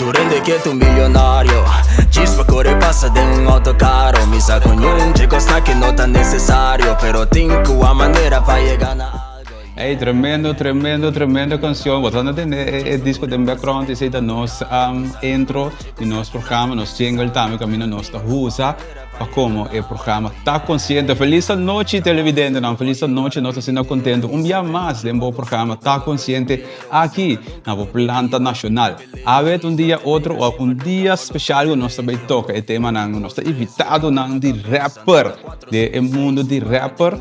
Tur hende ke ta un millonario Djis pa kore pasa den un auto karo Mi sa ku niun dje kosnan ke no ta nesesario Pero tin ku a manera pa yega na algo Ey, tremendo, tremendo, tremendo canción. Bo ta tende e, e disco den background, esey ta nos um, intro di nos programa, nos jingle tambe camino nos ta usa pa como e programa Ta Consciente. Feliz anochi televidentenan, feliz anochi, nos ta asina contento un bia mas den bo programa Ta Consciente aki na bo planta nacional. Awe ta un dia otro of un dia special cu nos ta bay toca e temanan, nos ta invitadonan di rapper, de e mundo di rapper.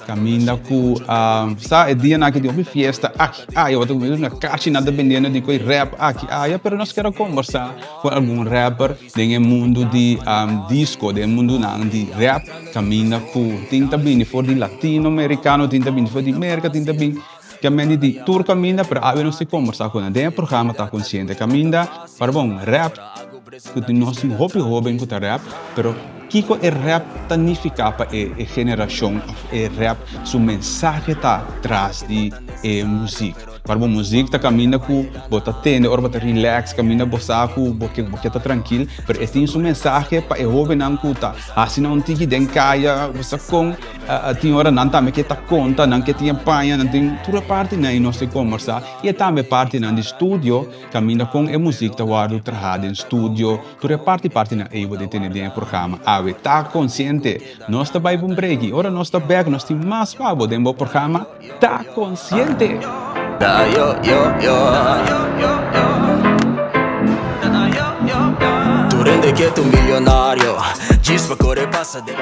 Caminda cu sa e dianan aki tin hopi fiesta aki aya bo ta mira una cachi nan ta bendiendo di coi rap aki aya pero nos kier a combersa cu algun rapper den e mundo di disco den e mundonan di rap caminda cu tin ta bini for di latino americano tin ta bini for di merca tin ta bini kiamente di tur caminda pero awe nos tin combersa cu nan den e programa ta consciente caminda para bon rap cu tin nos tin hopi hoben cu ta rap pero. Kiko e rap ta nifiká pa e generashon òf e rap su mensahe ta tras di e muzik? Para bo muzik ta kaminda ku bo ta tende ora bo ta relax, kaminda bo sa ku bo ke bo ke ta trankil, pero e tin su mensahe pa e hóbennan ku ta hasi nan un tiki den kaya, bo sa kon tin ora nan tambe ke ta konta, nan ke tin e paña, nan tin tur e partinan i nos tin kombersá i e tambe partinan di studio kaminda kon e muzik ta wòrdu traha den studio. Tur e parti partinan ei bo den tene den e programa Awe Ta Konsiente. Nos ta bai pa un break i ora nos ta bek nos tin mas pa bo den bo programa Ta Konsiente. Tur hende ke ta un millonario djis pa kore pasa den.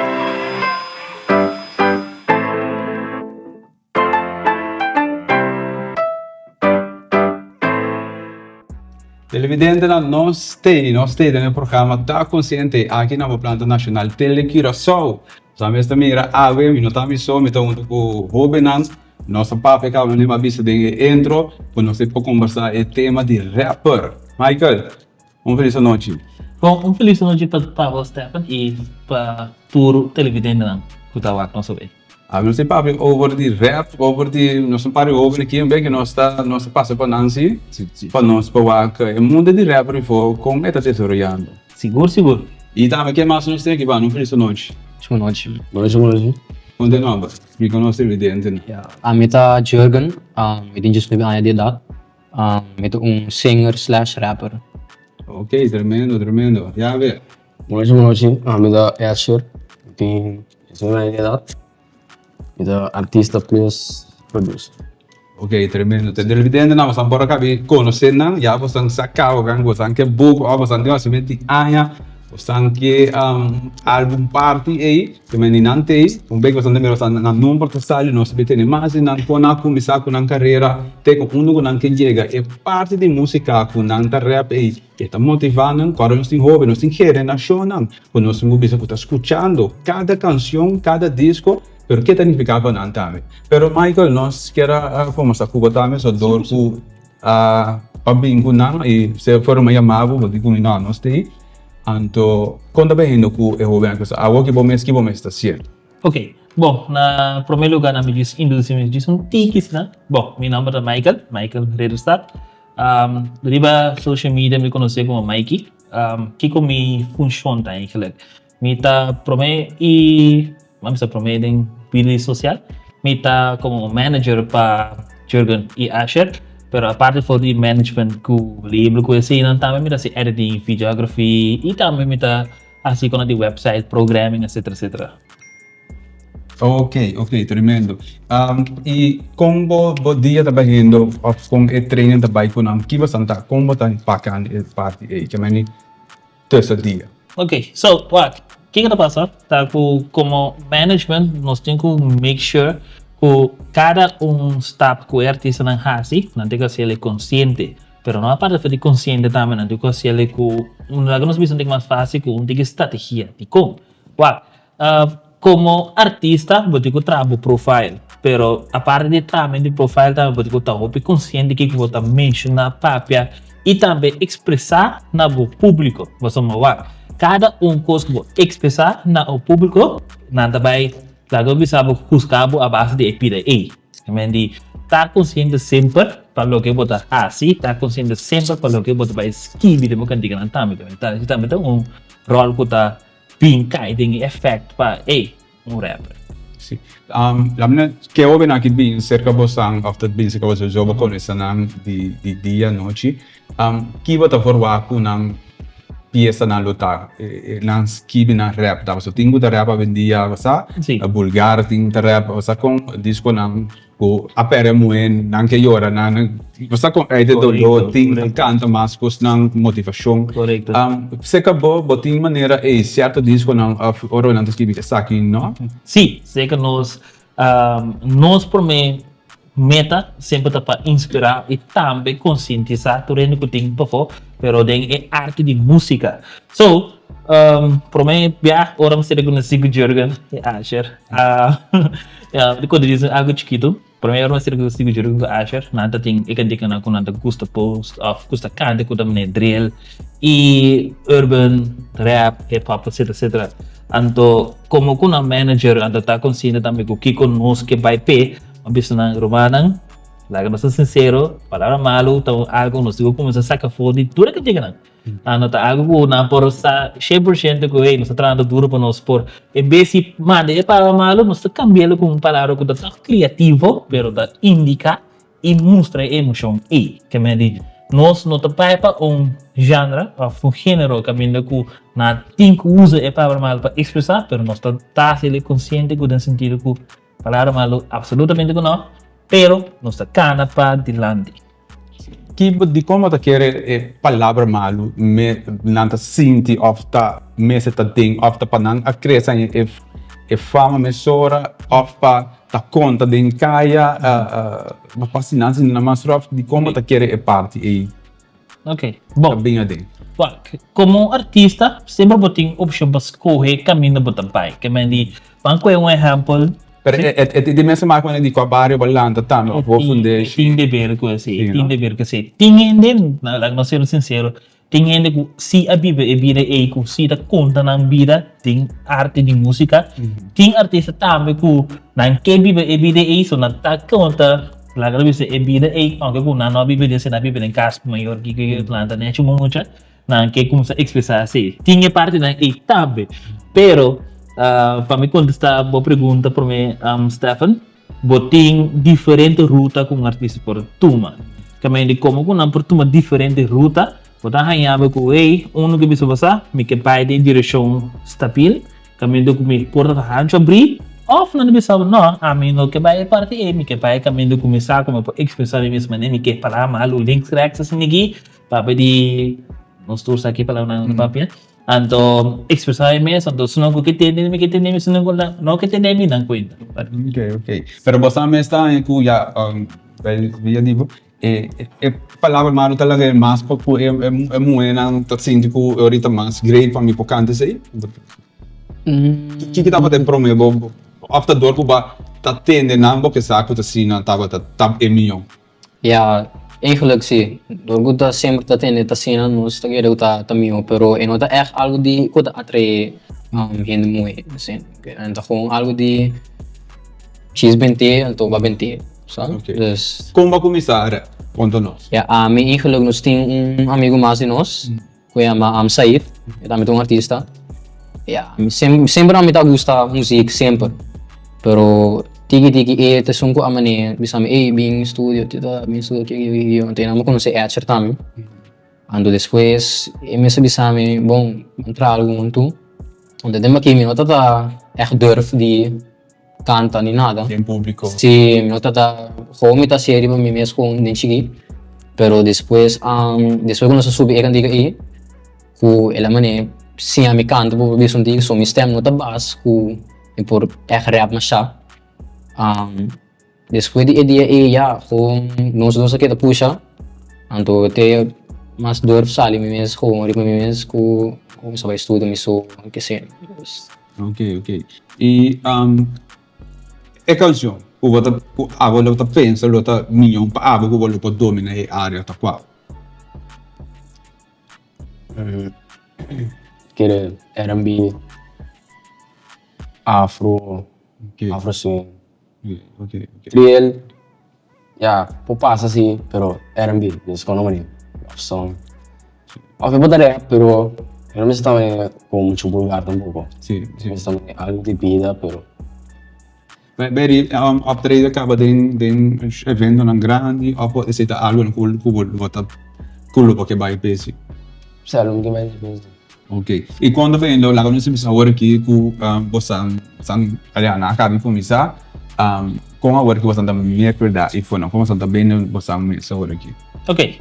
Televidentenan nos tei, nos tei den e programa Ta Consciente aki na bo planta nacional Tele Curaçao. Nos mes ta mira awe, mi no ta mi so, mi ta hunto cu hobennan. Nos a papia caba mi a bisa den e intro cu nos ta por conversa e tema di rapper. Michael, un feliz anochi. Bon, un feliz anochi pa bo Stephen y pa tur televidentenan cu ta wak nos awe. A nos tin papia over di rap, over di nos un par di hoben aki en bek nos ta nos ta pasa pa nan si pa nos pa wak e mundo di rap rifo kon e ta desaroyando. Sigur sigur. I tambe ke mas nos tin aki pa no felis anochi. Bon nochi. Bon nochi bon nochi. Kon ta e nomber? Splika nos televidentenan. Ami ta Jurgen, mi tin diesnuebe aña di edat. Mi ta un singer slash rapper. Ok, tremendo tremendo. Ya be. Bon nochi bon nochi, ami ta Asher, mi tin diesnuebe aña di edat, mi ta artista plus producer. Ok, tremendo. Te televidentenan bosan por a kabi konosé nan, ya bosan sa kaba kan bosan ke buku òf bosan tin hasimentu di aña, bosan ke algun parti ei, te mende nan te ei, un bek bosan ta mira bosan nan nomber ta sali, nos ta tene mas di nan kon nan a kuminsá ku nan karera te ku unda ku nan ke yega. E parti di músika ku nan ta rap ei e ta motivá nan, ku ora nos tin hóben, nos tin generashonnan ku nos tin ku bisa ku ta skuchando kada kanshon, kada disko. Pero ke ta nifiká pa nan tambe? Pero Michael, nos kier a kombersá ku bo tambe, so dor ku a pa bin ku nan i se fueron a yama bo, bo di ku mi no, nos ta ei. Anto kon ta bayendo ku e hobennan ku sa awor ki bo mes ki bo mes ta sier? Ok, bon, na promé lugá nan mi djis introdusí mi djis un tiki asina. Bon, mi nòmber ta Michael, Michael Ridderstaat. Riba social media mi konosé komo Mikey. Kiko mi funshon ta eigentlik? Mi ta promé i mi ta promé den bida sosial. Mi ta komo un manager pa Jurgen i Asher, pero aparte for di management ku label ku eseinan tambe mi ta hasi editing, videography i tambe mi ta hasi kono di website programming etcetera etcetera. Ok, ok, tremendo. I kon bo bo dia ta bayendo òf kon e training ta bai ku nan? Ki boso ta kon bo ta empaká e parti ei? Ke meni Tercer dia. Ok, so wak, kiko ta pasa ta ku komo management nos tin ku make sure ku kada un stap ku e artistanan hasi, nan tin ku hasi el konsiente. Pero no aparte for di konsiente tambe nan tin ku hasi el ku, laga nos bisa un tiki mas fásil ku un tiki strategia. Dikon? Wak, Komo artista bo tin ku traha bo profile, pero aparte di traha di profile tambe bo tin ku ta hopi konsiente kiko bo ta menshoná, papia i tambe ekspresá na bo públiko. Pasobra wak, kada un kos ku bo ekspresá na bo públiko nan ta bai laga bo bisa bo husga bo a base di e pida ei. Di ta konsiente semper. pa loke bo ta hasi, ta konsiente semper pa loke bo ta bai skibi den bo kantikanan tambe. Esei tambe ta un ròl ku ta bin kai den e efèkt pa ey un rapper. Si. Lamina, ke hobennan ki bin serka bosan òf ta bin serka boso so bo konosé nan di dia anochi, ki bo ta forwak ku nan piesanan lo ta? Nan skibi nan rap ta? Pasobra tin ku ta rap awendia, bo sa, bulgar tin ku ta rap, bo sa kon diskonan Ku a perde muhé nan ke yora nan bo sa kon ei de doló tin ta kanta mas kosnan motivashon. Seka bo bo tin manera ei sierto diskonan òf ora nan ta skibi esaki no? Sí, seka nos nos promé meta semper ta pa inspirá i tambe konsientisá tur hende ku tin pafó pero den e arte di músika. So promé bia ora mi sera konosí ku Jurgen i Asher. Mi konta disi algu chikitu. Prome ora mi sera konosí ku Jurgen ku Asher, nan ta tin e kantikanan ku nan ta gusta post òf gusta kanta ku ta mane drill i urban, rap, hip hop etcetera etcetera. Anto komo ku nan manager anto ta konsiente tambe ku kiko nos ke bai p'e, mi a bisa nan, Rumannan, laga nos ta sinsero, palabra malu ta un algu nos tin ku kuminsá saka for di tur e kantikanan. Nan no ta algu ku nan por sa 100% ku hey nos ta trahando duro pa nos por en bes di manda e palabra malu nos ta kambi'el ku un palabra ku ta tòg kriativo pero ta indiká i mustra e emoshon ei. Ke men di nos no ta bai pa un genre òf un género kaminda ku nan tin ku usa e palabra malu pa ekspresá pero nos ta hasi konsiente ku den sentido ku palabra malu absolutamente ku no pero nos ta kana pa dilanti. Ki dikon bo ta kere e palabra malu me nan ta sinti òf ta mester ta den òf ta pa nan a krese haña e e fama mesora òf pa ta konta den kaya pa si nan sinti nan mas ròf dikon bo ta kere e parti ei Bon. ta bin aden? Wak, komo un artista semper bo tin opshon pa skohe kaminda bo ta bai. Ke men di, ban kohe un ehèmpel. Pero e e di mes smak manera di kua bario bo lanta tambe of bo fundeshi. E tin deber ku esei, e tin deber ku esei. Tin hende, laga nos ser sinsero, tin hende ku si a biba e bida ei, ku si ta konta nan bida den arte di musika. Tin artista tambe ku nan ke biba e bida ei, so nan ta konta, laga nos bisa e bida ei, aunke ku nan no a biba den esei, nan a biba den kas mayor kiko kiko, nan ta nechi mucha. Nan ke kumsa ekspresá así. Tin e partinan ei tambe. Pero, pa mi kontestá bo pregunta promé, Stephen, bo tin diferente ruta ku un artista por tuma. Kaminda di komo ku nan por tuma diferente ruta, bo ta haña bo ku, hey, unu ke bisa bo sa, mi ke bai den direkshon stabil, kaminda ku mi porta ta hanchu abrí, òf nan ta bisa bo, no, ami no ke bai e parti ei, mi ke bai kaminda ku mi sa ku mi por ekspresá mi mes manera, mi ke pará malu links, rèks, asin'aki. Papia di nos tur sa ki palabranan nan ta papia. Anto expresa e mes, anto esnan ku ke tende mi ke tende mi, esnan ku no ke tende mi nan kuenta. Ok, ok. Pero bo sa mes ta ku ya via di bo e e palabra malu ta laga e mas pa ku e e muhénan ta sinti ku e orita mas great pa mi por kanta esei? Kiko tabata e promé bo òf ta dor ku bo ta tende nan bo ke sa ku ta asina tabata ta e mihó? Ya, eigenlijk si. Dor ku ta semper ta tende ta asina nos ta kere ku ta ta mihó, pero e no ta ègt algu di ku ta atraé hende muhé asina. E ta gewoon algu di djis bent'é anto bo a bent'é, sa? Dus. Kon bo a kuminsá rap? Konta nos. Ya, ami eigenlijk nos tin un amigu mas di nos. Ku yama Said, e tambe ta un artista. Ya, mi semper ami ta gusta muzik, semper. Pero tiki tiki e ta esun ku a manera bisa mi, ey bin studio, bin studio kiko kiko kiko. Anto mi konosé Etcher tambe. Anto despues e mes a bisa mi, bon, ban traha algu huntu. Anto den baki mi no tabata ègt durf di kanta ni nada. Den públiko. Sí, mi no tabata, gewoon mi ta hasié riba mi mes gewoon den chikí. Pero despues, despues ku nos a subi e kantika ei, ku el a manera siña mi kanta por bisa un tiki, so mi stèm no ta bas ku mi por ègt rèp mashá. Despues di e dia ei ya gewoon nos dos a keda pusha, anto te mas durf sali mi mes gewoon riba mi mes ku kuminsá bai studio mi so kese. Ok ok i e kanshon ku bo ta ku abo lo ta pensa lo ta mion pa abo ku bo lo por domina e area ta kua? Kere R&B, afro, afro swing. Ok ok. Drill. Ya, por pasa si, pero R&B, dus kon manera, love song. Of e por ta rap, pero e no mester ta manera como mucho vulgar tampoco. Mester ta manera algo di bida, pero. Berry, optreden caba den den eventonan grandi of esey ta algo cu cu bo ta cu lo bo ke bay busy? Si, algo mi ke bay busy. Ok, y cuando ta yendo laga nos bisa awor aki cu bosan bosan alea nan a caba di cuminsa con awor aki bosan ta miercuerda y fonan con bosan ta bende bosan mes awor aki? Ok,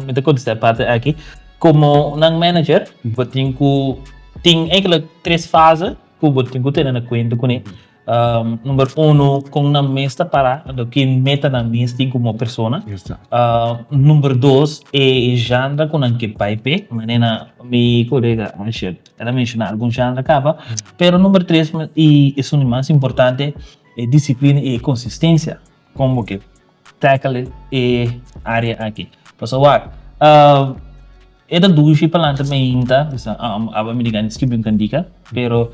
mi ta contesta e parti aki. Como nan manager bo tin cu tin eigenlijk tres fase cu bo tin cu tene na cuenta cune. Number uno, con nan mes ta para, anto ki meta nan mes tin como persona. Number dos, e genre cu nan ke bai p'e, manera mi colega Asher el a menciona algun genre caba. Pero number tres, y esun di mas importante, e disciplina y e consistencia con bo ke tackle e area aki. Pasobra wak, E ta dushi pa lanta mainta, bisa aba mi di gana skibi un kantika, pero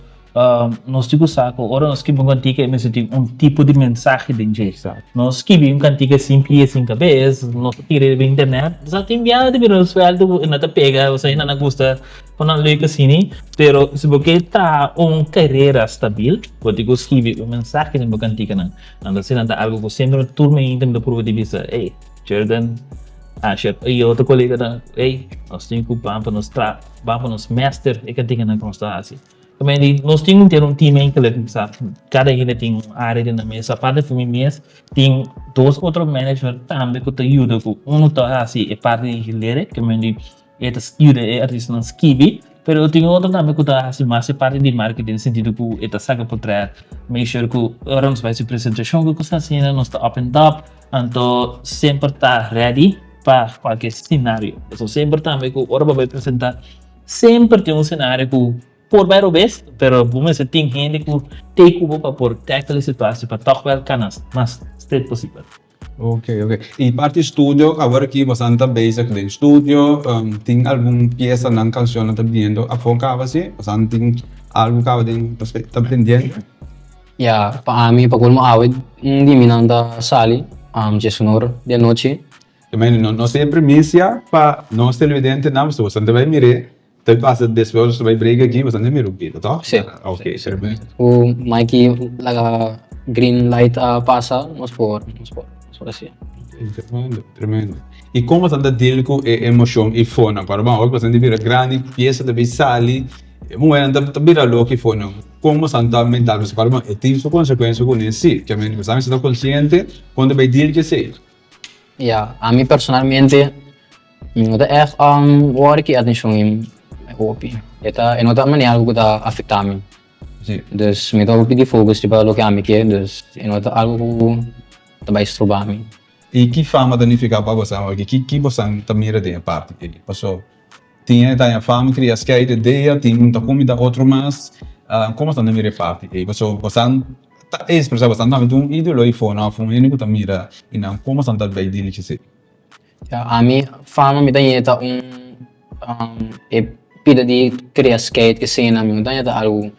nos tin ku sa ku ora nos skibi un kantika e mester tin un tipo di mensahe den dje. Nos skibi un kantika sin pia sin kabes, nos ta tira riba internet, sa tin biaha ta bira un suelto ku e no ta pega, osea e no na gusta pa nan leuk asini, pero si bo ke traha un karera stabil, bo tin ku skibi un mensahe den bo kantikanan. Anto asina ta algu ku semper tur mainta mi ta purba di bisa, ey, Jurgen, Asher i otro koleganan, ey, nos tin ku ban pa nos tra, ban pa nos mester e kantikanan ku nos ta hasi. Tambe di nos tin un un team enkele, sa, kada hende tin un área den nan mes. Aparte di mi mes, tin dos otro manager tambe ku ta yuda ku unu ta hasi e parti di lyric, ke men di E ta yuda e artistanan skibi, pero tin otro tambe ku ta hasi mas e parti di marketing den sentido ku e ta saka potret, make sure ku ora nos bai hasi presentashon ku kos asina nos ta up and top, anto semper ta ready pa kualke scenario. Pasobra semper tambe ku ora bo bai presenta semper tin un scenario ku por bai robes, pero bo mester tin hende ku tei ku bo pa por tackle e situacion pa tòg wèl kana mas straight posibel. Ok, ok. Y parti studio, awor aki bosan ta bezig den studio, tin algun piesanan, cancionnan ta biniendo afo caba si? Bosan tin algo caba den ta pendiente? Ya, pa ami, pa colmo awe un di mi nan ta sali diesunor di anochi. No, no sea primicia pa nos televidentenan, pasobra bosan ta bay mir'é Ta pasa despues nos ta bai break aki boso ta mira un pito toh? Sí. Ok, tremendo. Ku Mikey laga green light a pasa nos por nos por nos por hasié. Tremendo, tremendo. I kon boso ta deal ku e emocion i fonan? Pasobra bon ora boso ta bira grandi pieza ta bin sali e muhernan ta bira loco i fonan. Kon boso ta mental? Pasobra bon e tin su konsekuensia kuné si. Boso mester ta konsiente kon ta bai deal ku esei. Ya, ami personalmente mi no ta ègt wòri ki atenshon e hopi. E ta e no ta manera algu ku ta afektá mi. Dus mi ta hopi di focus riba loke ami ke, dus e no ta algu ku ta bai stroba mi. I ki fama ta nifiká pa boso awor? Ki ki boso ta mira den e parti ei? Paso tin e ta haña fama kria skeit idea, tin un ta kumida otro mas. Komo boso ta mira e parti ei? Paso boso ta expresa boso tambe tin un idolo ei for of un hende ku ta mira i nan komo boso ta bai dili esei? Ya, ami fama mi ta yega ta un e pida di kria skeit esei mi no ta yega ta algu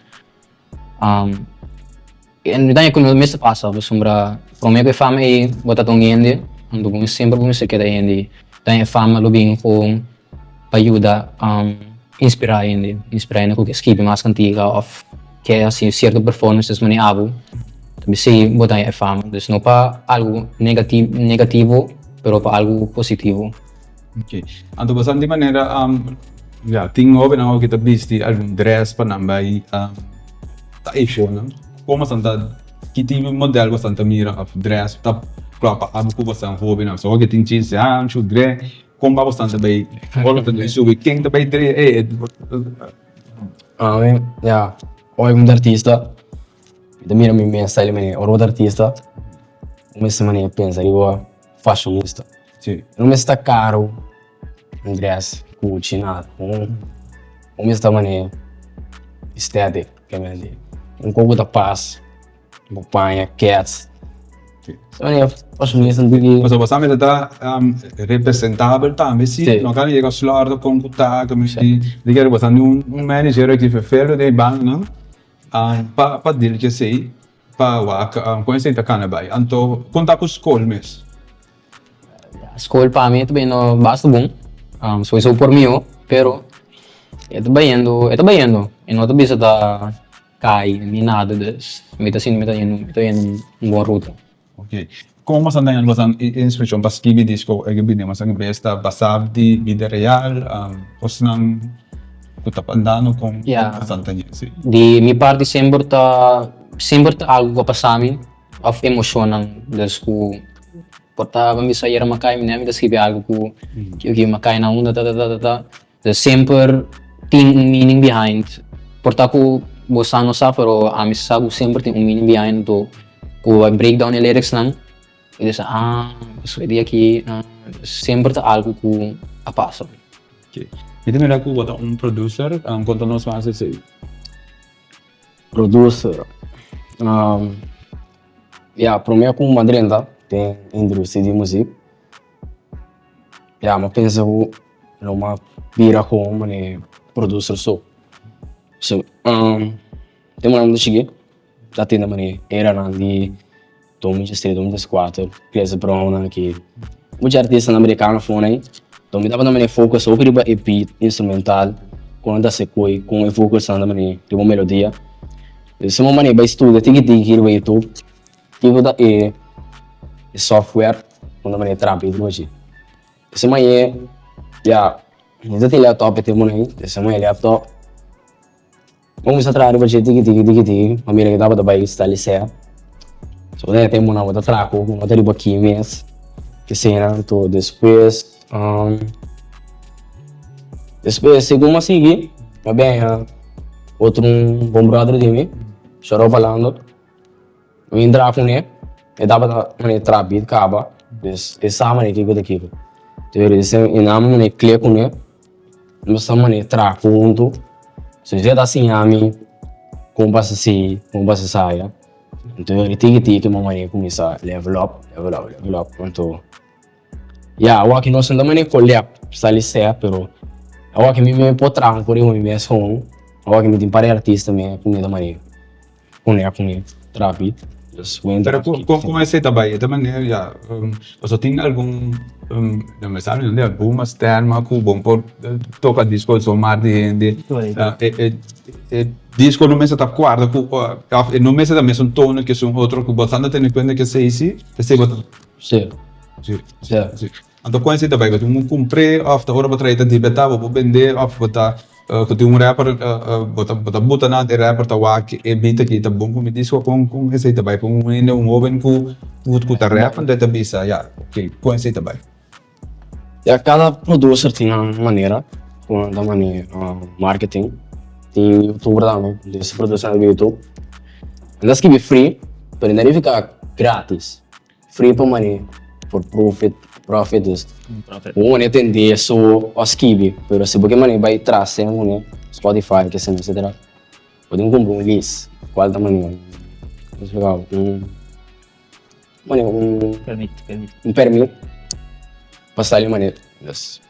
Mi ta haña ku no mester pasa pasobra promé ku e fama ei bo ta ta un hende anto bo semper bo mester keda hende. Ta haña e fama lo bin kon pa yuda inspirá hende, inspirá hende ku ke skibi mas kantiga òf ke hasi sierto performances manera abo ta bisei bo ta haña e fama. Dus no pa algu negativo pero pa algu positivo. Ok, anto boso di manera ya tin hobennan awo ki ta bisti algun dress pa nan bai ta e shownan como boso ta ki tipo di model boso ta mira of dress ta klop pa abo ku boso hobennan so ki tin chinse ancho dre kon ba boso ta bai ora boso ta subi ken ta bai dre e. Ami ya ora ku mi ta artista mi ta mira mi mes style manera ora bo ta artista bo mester manera pensa riba fashionista. Sí. No mester ta caro un dress Gucci nada. Un mester ta manera aesthetic ke men di. Un koku ta pas, bo paña kets. Sí. Sa manera fashionista di ki. Pasobra bo sa mester ta representabel tambe si. Sí. No kan yega slòrda kon ku ta ke men di. Di kere bo sa un manager aki ferfelo den e bandanan pa deal ku esei pa wak kon esei ta kana bai. Anto kon ta ku skol mes? Skol pa mi ta bayendo basta bon. Sowieso por mihó, pero e ta bayendo, e ta bayendo. E no ta bisa ta kai ni nada, dus mi ta sinti mi ta yendo, mi ta yendo un bon ruta. Ok. Kon boso a boso inspirashon pa skibi disko e bini? Boso a bes ta basá di bida real, kosnan ku ta andando kon boso a tene si? Di mi parti semper ta semper ta algu ku a pasa mi òf emoshonnan dus ku por ta mi bisa ayera mi a kai mi ta skibi algu ku ki mi a kai na unda ta ta ta ta. Semper tin un meaning behind. Por ta ku bo sa no sa pero ami sa ku semper tin un meaning behind anto ku bo a break down e lyrics nan i bo sa ah pasobra e dia aki semper ta algu ku a pasa. Ok. Mi ta mira ku bo ta un producer, konta nos mas esei. Producer, ya prome ku mi a drenta den industria di muzik ya mi a pensa ku Lo m'a bira como mane producer so. So, den manera mi ta chigi ta tende mane eranan di 2003, 2004, Chris Brown nan aki, mucha artistanan americano afó nan. Enton mi tabata mane focus hopi riba e beat instrumental, kon nan ta hasi koe, kon e vocals nan ta mane riba un melodia. Entonces mi mane bai studia tiki tiki riba youtube kiko ta e software ku nan ta mane traha beat riba dje. Ese mañe ya mi ta tin laptop e tempu nan ese mañe laptop mi cuminsa traha riba dje tiki tiki tiki tiki pa mira ke tabata bai sta lisea so den e tempu nan bo ta traha ku bo ta riba ki mes esei nan anto despues despues segun mi a sigui mi a bini otro un bon brother di mi shorou palando. Mi entra kuné, e tabata manera traha bit kaba, dus e sa manera kiko ta kiko. Pero e nan manera kle kuné, nos ta manera traha huntu, so esei ta siña mi kon pa hasi, kon pa hasi esaya. Anto tiki tiki mi manera kuminsá level up, level up, level up, anto ya awor aki nos no ta manera collab sali sea, pero awor aki mi mi por traha ku mi mes hon, awor aki mi tin par di artista mi ku mi ta manera. Pone a pone trapi. Dus wen Pero con con esei ta bai? E ta manera ya pasobra tin algun no me sabi nunde algun sterma ku bon por toka disko zomar di hende. E e disko no mester ta kuarda ku òf e no mester ta mesun tono ke esun otro ku bo ta tene kuenta ke esei si esei bo ta. Si. Si. Si. Anto kon esei ta bai? Bo tin ku kumpr'é òf ta ora bo trae ta dibetá bo por bend'é òf bo ta ku tin un rapper bo ta bo ta buta nan e rapper ta wak e beat aki ta bon ku mi disko kon kon esei ta bai? Pa un hende un hoben ku ku ta rap anto e ta bisa ya oke kon esei ta bai? Ya kada producer tin nan manera ku nan ta mane marketing tin youtuber tambe des producer riba youtube nan ta skibi free pero nan ta nifiká gratis. Free pa mane por profit profit dus bo mane tende so o skibi pero si bo ke mane bai tras den mane Spotify kese etcetera bo tin kumpra un list kual ta mane un mane un un permit pa sali mane dus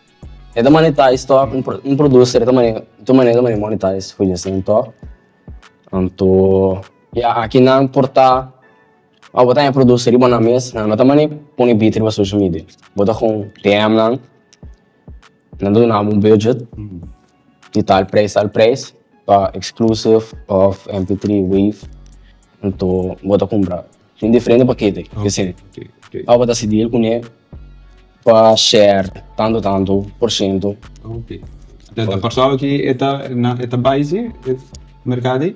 e ta monetize tok un producer e ta mane ta mane monetize for dje tok anto ya akinan por ta. Ora bo ta haña produci riba nan mes, nan no ta mane pone beat riba social media. Bo ta kon DM nan, nan ta duna bo un budget di tal prijs tal prijs pa exclusive of mp3, wave, anto bo ta kumpra. Tin diferente pakete, esei. Ora bo ta hasi deal kuné pa share tantu tantu por shento. Ta pasado ki e ta bai si e merkado ei?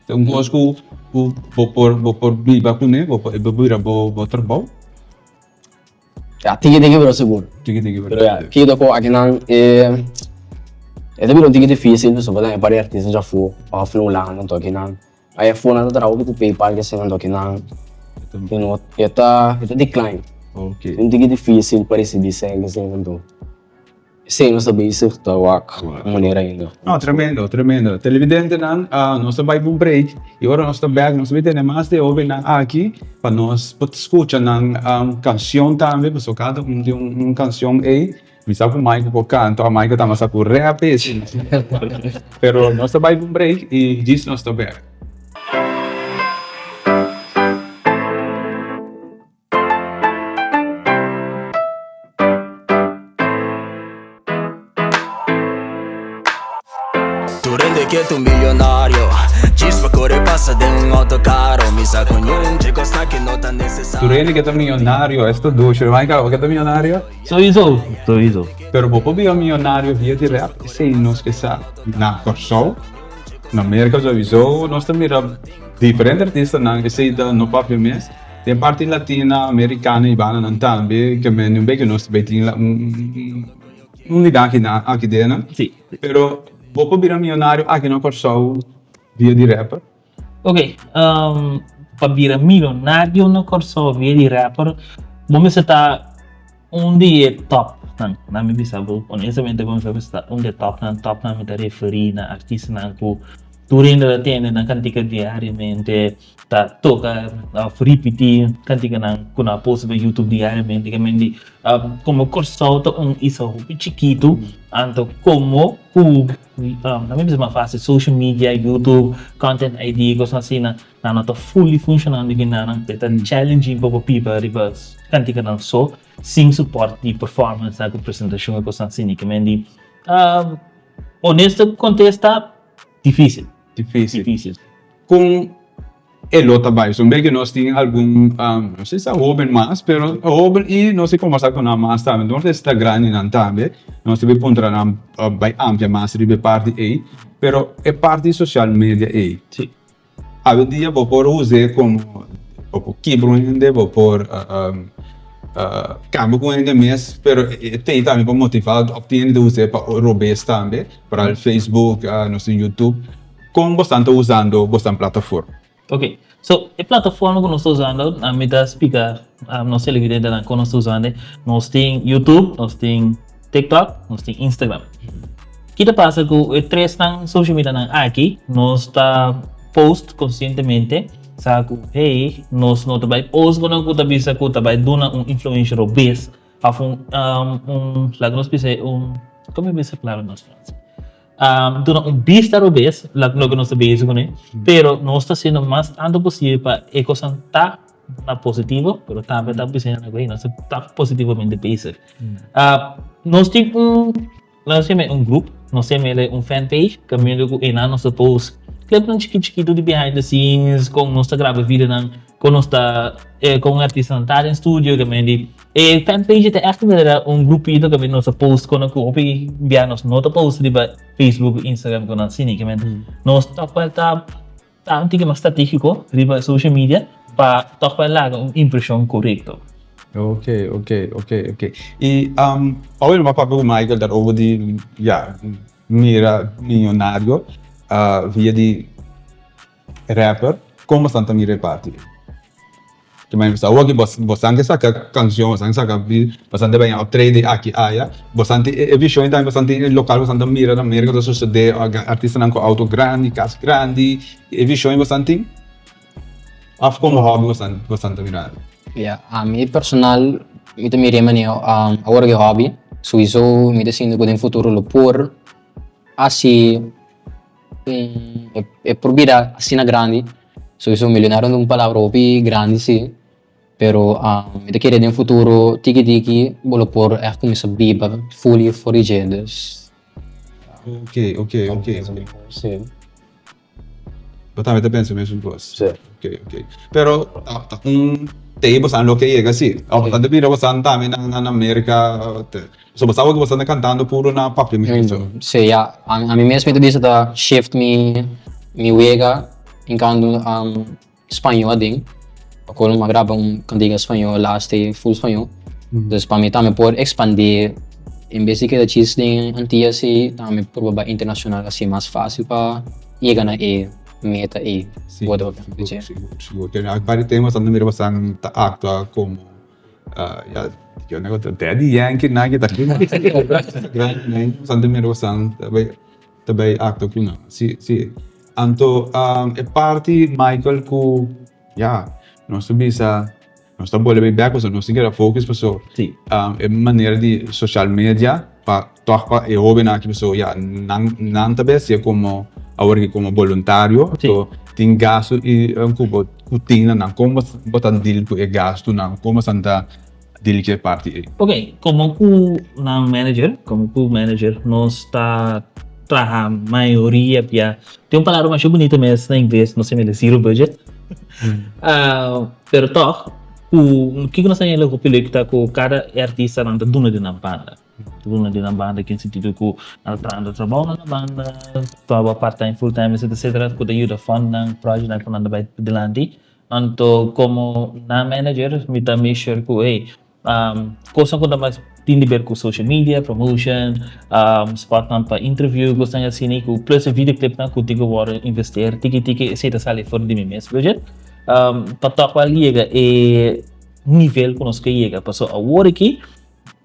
Ta un kos ku ku bo por bo por biba kuné, bo por e por bira bo bo trabou. Ya, tiki tiki pero sigur. Tiki tiki pero ya, kiko ku akinan e e ta bira un tiki difisil pasobra bo ta par di artista djafó òf na Hulanda anto akinan ai afó nan ta traha hopi ku paypal ke esei anto akinan you know e ta e ta decline. Un tiki difisil pa risibi sèn ke esei anto. Esei nos ta bezig ta wak un manera ainda. No, tremendo, tremendo. Televidentenan, nos ta bai pa un break y ora nos ta bek nos ta bai tene mas di e hobennan aki pa nos por scucha nan cancion tambe pasobra cada un tin un cancion ey. Mi sa cu Michael por canta o Michael ta masa cu rap y asina. Pero nos ta bai pa un break y djis nos ta bek. ke ta un miyonario Djis pa kore pasa den un auto karo Mi sa ku niun dje kosnan ki no ta nesesario. Tur hende ke ta miyonario, esto dushi. Michael, bo ke ta miyonario? Sowieso, sowieso. Pero bo por bira miyonario via di rap? Esei nos ke sa na Kòrsou, na Merka sowieso nos ta mira diferente artistanan, esei ta no papia mes. Den parti latina americana y bananan tambe ke men un beke nos ta bay tin un unidad aki den. Si. Pero bo por bira miyonario aki na Kòrsou via di rapper? Ok, pa bira miyonario na Kòrsou via di rapper bo mester ta un di e top nan. Na mi bisa bo honestamente bo mester ta un di e top nan. Top nan mi ta referi na artistanan ku tur hende ta tende nan kantika diariamente. Ta toka of ripití kantikanan ku nan a post riba YouTube diariamente. Ke men di komo Kòrsou ta un isla hopi chikitu, anto komo ku nan mi bisa mas fásil social media, YouTube, content ID, kosnan asina nan no ta fully funshonando di nan e ta challenging pa bo pipa riba kantikanan so sin support di performance nan ku presentashon i kosnan asina. Ke men di honesto kontesta difísil. Difísil. Difísil. Kon e lo ta bai. So un bes nos tin algun, no sé si ta hoben mas, pero hoben i nos tin kombersá ku nan mas tambe. No sé si ta grandinan tambe. Nos tin puntra nan bai amplia mas riba e parti ei. Pero e parti social media ei. Si. Awendia bo por us'é komo, bo por kibra un hende, bo por kamba ku un hende mes, pero e tei tambe pa motivá òf tin hende ta us'é pa robes tambe, foral Facebook, nos tin YouTube. Kon bosan ta usando bosan plataforma? Ok, so e plataforma ku nos ta usando, ami ta splika nos televidentenan kon nos ta usando e. Nos tin YouTube, nos tin TikTok, nos tin Instagram. Ki ta pasa ku e tresnan social medianan aki, nos ta post konsientemente sa ku hey, nos no ta bai post ku nan ku ta bisa ku ta bai duna un influensha robes òf un un laga nos bisa un, komo mi bisa palabra nos Frans? Duna un bista robes loke nos ta bezig kuné, pero nos ta hasiendo mas tantu posibel pa e kosnan ta na positivo, pero tambe ta bisa ku nos ta positivamente bezig. Nos tin un, nos yama un grup, nos yama el un fan page, kaminda ku einan nos ta post clipnan chikit chikitu di behind the scenes, kon nos ta graba videonan, kon nos ta, kon un artistanan ta den studio, kaminda di E fanpage ta echt manera un grupito kaminda nos ta post kono ku hopi bia nos no ta post riba Facebook, Instagram ku nan asina kimen nos tòg wèl ta ta un tiki mas strategiko riba social media pa tòg wèl laga un impreshon korekto. Ok ok ok ok i awe mi a papia ku Michael daarover di ya mira miyonario via di Rapper, kon bosan ta mira e parti ei? Ke manera bosan awor ki bosan ke saka kanshon, bosan ke saka bosan ta baña optreden aki aya, bosan tin e vishon tambe bosan tin e lokal bosan ta mira na Merka ta sosode artistanan ku outo grandi, kas grandi, e vishon ei bosan tin? Òf komo hòbi bosan bosan ta mira? Ya, ami personal mi ta mira e manera awor ke hòbi, souiso mi ta sinti ku den futuro lo por hasi. E por bira asina grandi, souiso milionario ta un palabra hopi grandi si, pero mi ta kere den futuro tiki tiki bo lo por ègt kuminsá biba fully for di dje, dus. Ok, ok, ok. Si. Bo tambe ta pensa mesun kos? Si. Ok, ok. Pero ta un tei bosan lo ke yega si. Of bosan ta bira bosan tambe na Merka. So bo sa wak bo sta cantando puro na papiamento. Si ya, ami mes mi ta bisa ta shift mi mi wega hincando spañol aden. Acuerdo mi a graba un cantica spañol laatste full spañol. Dus pa mi tambe por expandi en bes di keda chis den Antillas si tambe por bai internacional asi mas facil pa yega na e meta ey. Sigur, sigur, sigur. Bai di tempo bo mira bo ta actua como Ya, yo nego ta Daddy Yankee naki ta grandi bastante mira bosan ta bay acto cu nan. Si, si. Anto e parti Michael cu ya nos ta bisa nos ta bolbe bek pasobra nos tin keda focus pasobra e manera di social media pa toch pa e hobennan aki pasobra ya nan nan ta bestia como awor aki como boluntario so tin gasto y cu bo cu tin na nan con bo ta deal cu e gastonan con bo ta deal cu e parti ey. Ok, como cu nan manager, como cu manager nos ta. traha mayoria bia. Tin un palabra masha bunita mes na ingles, no sé mi zero budget. Pero tòg, ku kiko nos ta hela hopi leuk ta ku kada artistanan ta duna di nan banda. Ta duna di nan banda ken sentido ku nan ta trahando trabou na nan banda, trabou part time, full time, etcetera, etcetera, ku ta yuda fund nan projectnan ku nan ta bai dilanti. Anto komo nan manager mi ta make sure ku hey, Kosnan ku ta mas tin di ber ku social media, promotion, spotnan pa interview, kosnan asina ku plus e videoclipnan ku tin ku wòrdu investeer tiki tiki esei ta sali for di mi mes budget pa tòg wèl yega e nivel ku nos ke yega pasobra awor aki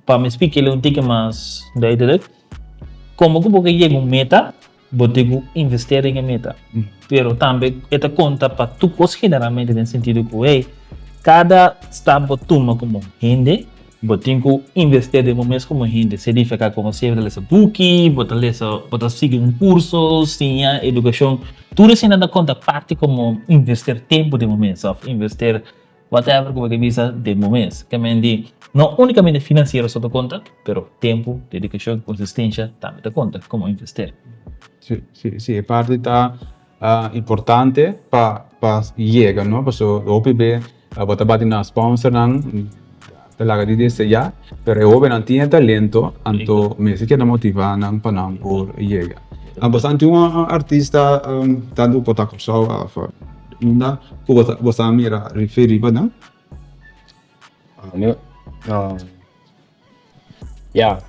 pa mi spik'el un tiki mas duidelijk komo ku bo ke yega un meta. Bo tin ku investeer den e meta. Pero tambe e ta konta pa tur kos generalmente den sentido ku hey, kada stap bo tuma komo hende, bo tin ku investeer den bo mes komo hende. Significa komo si bo ta lesa buki, bo ta lesa, bo ta sigui un kurso, siña edukashon. Tur esei ta konta parti komo investeer tempu den bo mes òf investeer Whatever ku bo ke bisa den bo mes. Ke men di no unikamente finansiero so ta konta, pero tempu, dedikashon, konsistensha tambe ta konta komo invester. Si, si, si e parti ta importante pa pa yega no, paso hopi be bo ta bati na sponsornan ta laga di deseá, pero e hobennan tin e talento anto mester keda motivá nan pa nan por yega. Boso tin un artista tantu por ta Kòrsou òf unda ku boso a mira referí pa nan? Ya,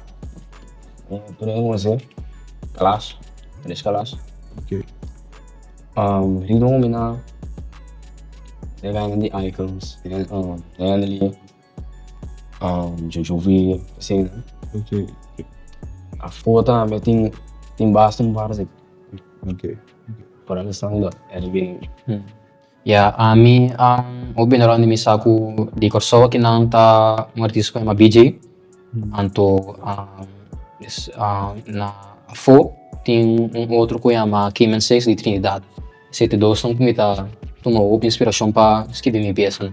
tur hende konosé Kalash, Andrés Kalash. Riba un mina e gana di Icons, e gana di Jojo V, asina. Afó tambe tin tin basta un par así. Por Alessandro RB. Ya, ami hopi bini rond di mi sa ku di Kòrsou akinan ta un artista ku yama BJ. Anto na afó tin un otro ku yama Cayman Six di Trinidad. Esei ta e dosnan ku mi ta tuma hopi inspirashon pa skibi mi piesanan.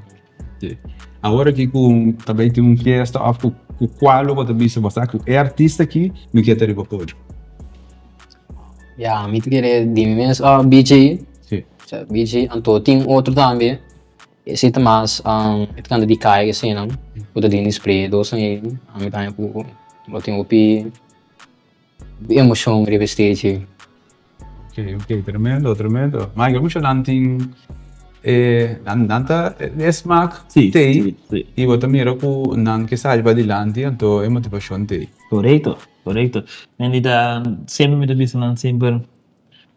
Sí. Awor aki ku ta bai tin un fiesta òf ku kual lo bo ta bisa bo sa ku e artista aki mi ke ta riba podio? Ya, mi ta kere di mi mes BJ. Sí. BJ, anto tin otro tambe, esei ta mas e ta kanta di kai eseinan, ku ta dini spray, dos nan ei, ami ta haña ku bo tin hopi emoshon riba e stage ei. Ok, ok, tremendo, tremendo. Michael, mucha nan tin e nan nan ta e smaak tei i bo ta mira ku nan ke sali padilanti anto e motivashon tei. Korekto, korekto. Mi ta semper mi ta bisa nan semper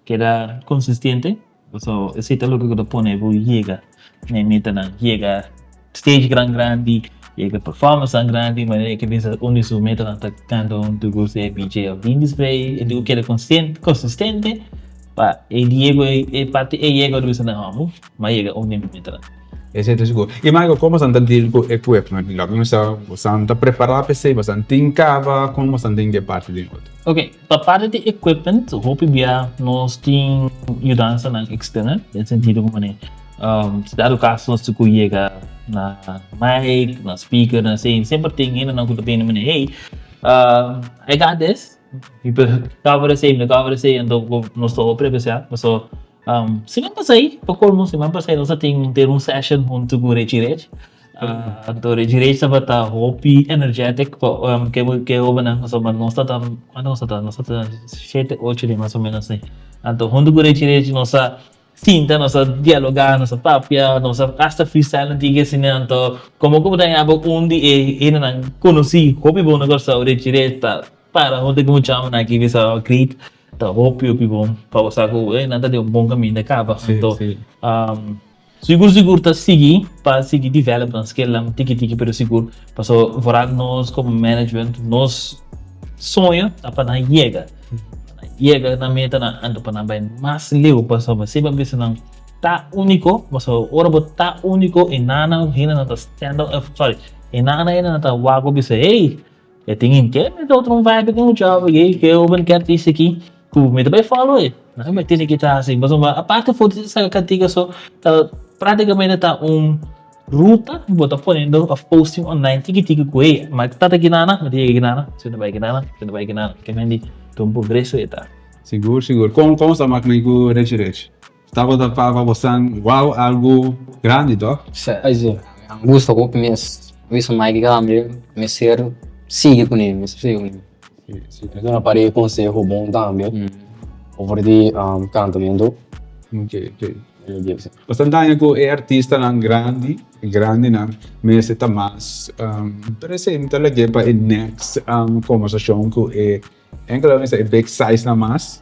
Keda konsistente, pasobra esei ta loke ku ta pone bo yega na e metanan, yega stage gran grandi, yega performancenan grandi, manera e ke bisa un di su metanan ta kanta huntu ku sea BJ òf Dindis Spray, e tin ku keda konsistente pa e dia ku e parti ei yega bo ta bisa nan hòmber mi a yega un di mi metanan. Esei ta sigur. I Michael, kon boso ta deal ku equipment? Loke mi sa, boso ta prepará pa esei, boso tin kaba, kon boso tin di e parti den otro? Ok, pa parti di equipment, hopi bia nos tin yudansanan external, den sentido ku manera si dado kaso nos tin ku yega na mic, na speaker, na esei, semper tin hendenan ku ta bini manera hey, I got this, mi por cover esei, mi ta cover esei, anto nos ta hopi apresiá pasobra Siman pasai, pa colmo siman pasai nos a tin ter un session hunto cu Richie Rich. Anto Richie Rich tabata hopi energetic pa ke ke hobennan pasobra nos tata cuanto nos tata? Nos tata shete ocho di mas o menos así. Anto hunto cu Richie Rich nos a sinta nos a dialoga nos a papia nos a hasta freestyle un tiki asina anto como cu bo ta yaba un di e hendenan conoci hopi bon na Corsou Richie Rich ta para hunto cu muchanan aki bisa great. Ta hopi hopi bon pa bo sa ku nan ta den un bon kaminda kaba. Anto sigur sigur ta sigui pa sigui develop nan skillnan tiki tiki pero sigur pasobra vooral nos komo management nos soño ta pa nan yega pa nan yega nan metanan anto pa nan bai mas leu pasobra si bo bisa nan ta uniko pasobra ora bo ta uniko e nana hendenan ta stand up sorry e nana hendenan ta wak bo bisa hey. E tin henter mi ta otro un vibe ku mucha hopi gei ke hoben ke artista aki ku mi ta bai follow e. Nan mi tene ki ta hasi pasobra aparte for di saka kantika so ta praktikamente ta un ruta ku bo ta poniendo of posting online tiki tiki ku hey mi ta ta kinana mi ta yega kinana si ta bai kinana si ta bai kinana ke men di ta un progreso e ta. Sigur, sigur. Kon kon sa mak mi ku Richie Rich? Tabata pa pa bosan wow algu grandi toch? Ai si. Mi gusta hopi mes. Mi bisa Mike tambe mester sigui kuné, mester sigui kuné. Si, si. Mi duna par di konseho bon tambe over di kantamentu. Ok, ok. Bosan daña ku e artistanan grandi, e grandinan mester ta mas, pero esei mi ta lag'é pa e next kombersashon ku e Enkel a mester e big size nan mas,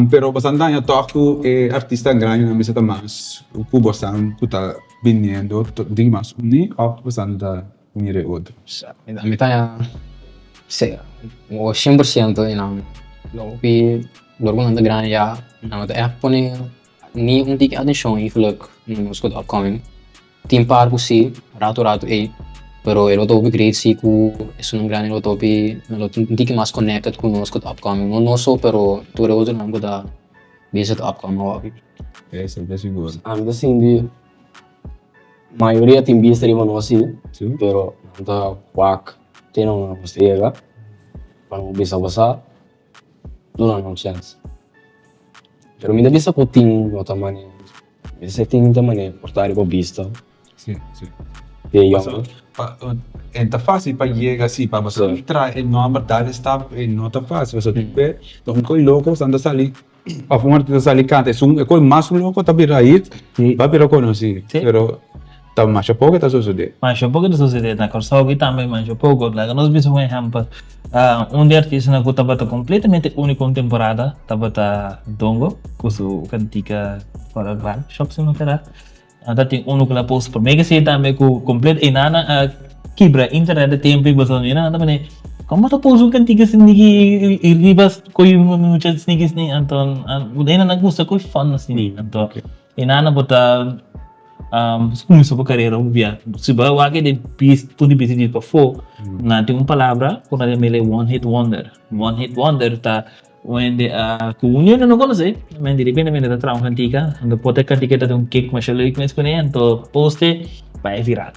pero bosan daña tòg ku e artistanan grandinan mester ta mas ku bosan ku ta biniendo di mas uní òf bosan ta mira e otro? Mi ta haña 100% e nan hopi dor ku nan ta grandi ya nan no ta ègt pone ni un tiki atenshon eigenlijk na nos ku ta upcoming. Tin par ku si, ratu ratu ei, pero e lo ta hopi great si ku esunnan grandi lo ta hopi, nan lo ta un tiki mas connected ku nos ku ta upcoming. No nos so, pero tur e otronan ku ta bisa ta upcoming hopi. Esei ta sigur. Ami ta sinti mayoria tin bista riba nos si, pero nan ta wak te nan nos ta yega pa nan bisa bo sa. Duna nan chèns. Pero mi ta bisa ku tin no ta manera. Mi ta sa tin ta manera por ta riba bista. Si, si. Di e yònku. E ta fásil pa yega si, pa boso traha e nòmber dal e stap e no ta fásil. Pasobra tin be ta un kos loko esnan ta sali òf un artista sali kanta esun e kos mas loko ta bira hit, ta bira konosí. Pero ta masha poko ta sosodé. Masha poko ta sosodé. Na Kòrsou aki tambe masha poko. Laga nos bisa un ehèmpel. Un di e artistanan ku tabata kompletamente úniko un temporada tabata Dongo ku su kantika Kòrda Barbershop si no ta erá. Ta tin unu ku la post promé ke esei tambe ku komplet e nan a kibra internet e tempu i pasobra mi nan ta pone komo ta post un kantika sniki i riba koe mucha sniki sniki anto e nan a gusta koe fun asina anto e nan a bota Kuminsá bo karera un bia. Si bo a wak di punto di bista di pafó, nan tin un palabra ku nan ta yama one hit wonder. One hit wonder ta un hende ku un hende no konosé, men di repente men ta traha un kantika, anto por ta e kantika ta den un kick masha leuk mes kuné, anto post e bai viral.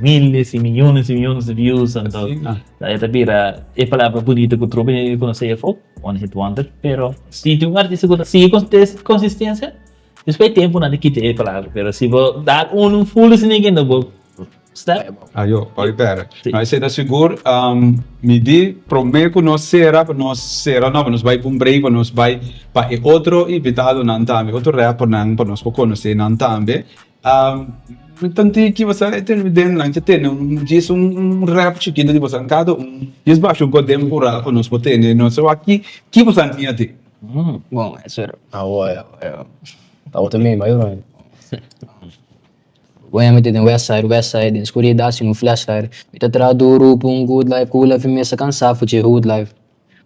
Miles i miyones i miyones di views, anto e ta bira e palabra bunito ku tur hende konosé afó, one hit wonder. Pero si tin un artista ku ta sigui konsistensia. Despues di tempu nan ta kita e palabra, pero si bo dal un full sneaky no bo step. Ayo, pa ripera. No, esei ta sigur. Mi di prome ku nos sera, pa nos sera no, pa nos bai pa un break, pa nos bai pa e otro invitadonan tambe, otro rappernan, pa nos por konosé nan tambe. Mi ta tiki bo sa e televidentenan ke tene un djis un rap chikito di boso kada un djis basha un koden purá pa nos por tene nos wak ki boso tin ati. Bon, eso era. Awo, awo. Tabata mi, bai ora. Bo a mete den west side, west side, den skuridat sin un flashlight. Mi ta traha duru pa un good life, ku life mi mester kansa for dje hood life.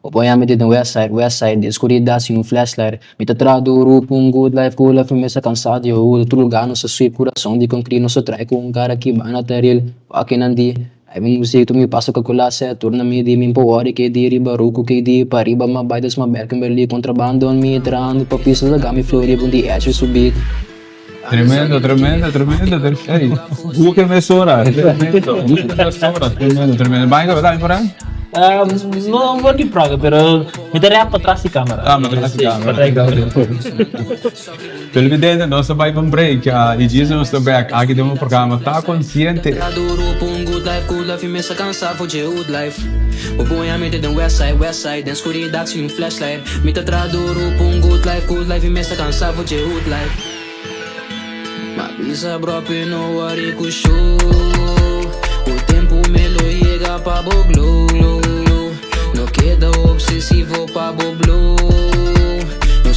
Bo a mete den west side, west side, den skuridat sin un flashlight. Mi ta traha duru pa un good life, ku life mi mester kansa di hood. Tur lugar nos ta sweep, kurason di konkrit nos ta trae ku un kara ki bana ta real. Wak nan di. Ai mi musik tur mi paso kalkulá sè tur na mi di mi por wòri ke di riba ruku ke di pa riba ma bai des ma bèk Kimberly kontrabando on mi trahando pa pisa laga mi flori bun di echi su beat. Tremendo, tremendo, tremendo, ey, buke mesora, tremendo, buke mesora, tremendo, tremendo. Michael, bo ta por ahí? No work in progress, pero mi ta rap patras di camera. Ah, patras di camera. Patras di camera. Televidente, nos ta bai pa un break y djis nos ta bek aki den un programa Ta Consciente.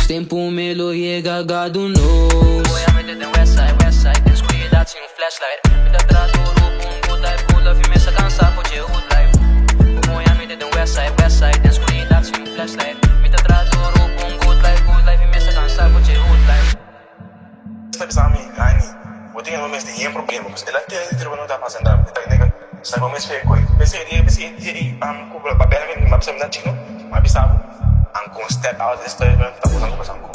Tempu me lo yega God knows. Voy a meter den westside, westside Den skuridat sin un flashlight Mi ta traha duru pa un good life, good life Mi mester kansa for dje hood life Voy a meter den westside, westside Den skuridat sin un flashlight Mi ta traha duru pa un good life, good life Mi mester kansa for dje hood life. Ta bisa mi, Annie, bo tin algo mes di yen problema, pues el a tene di trabou no ta pasa nada, mi ta nega sa bo mes fe koe. P'esei dia, p'esei dia ei am ku babia mi, mi a bisa mi na chino, mi a bisa bo, am kon step out di this place, mi ta bosan ku bosan ku.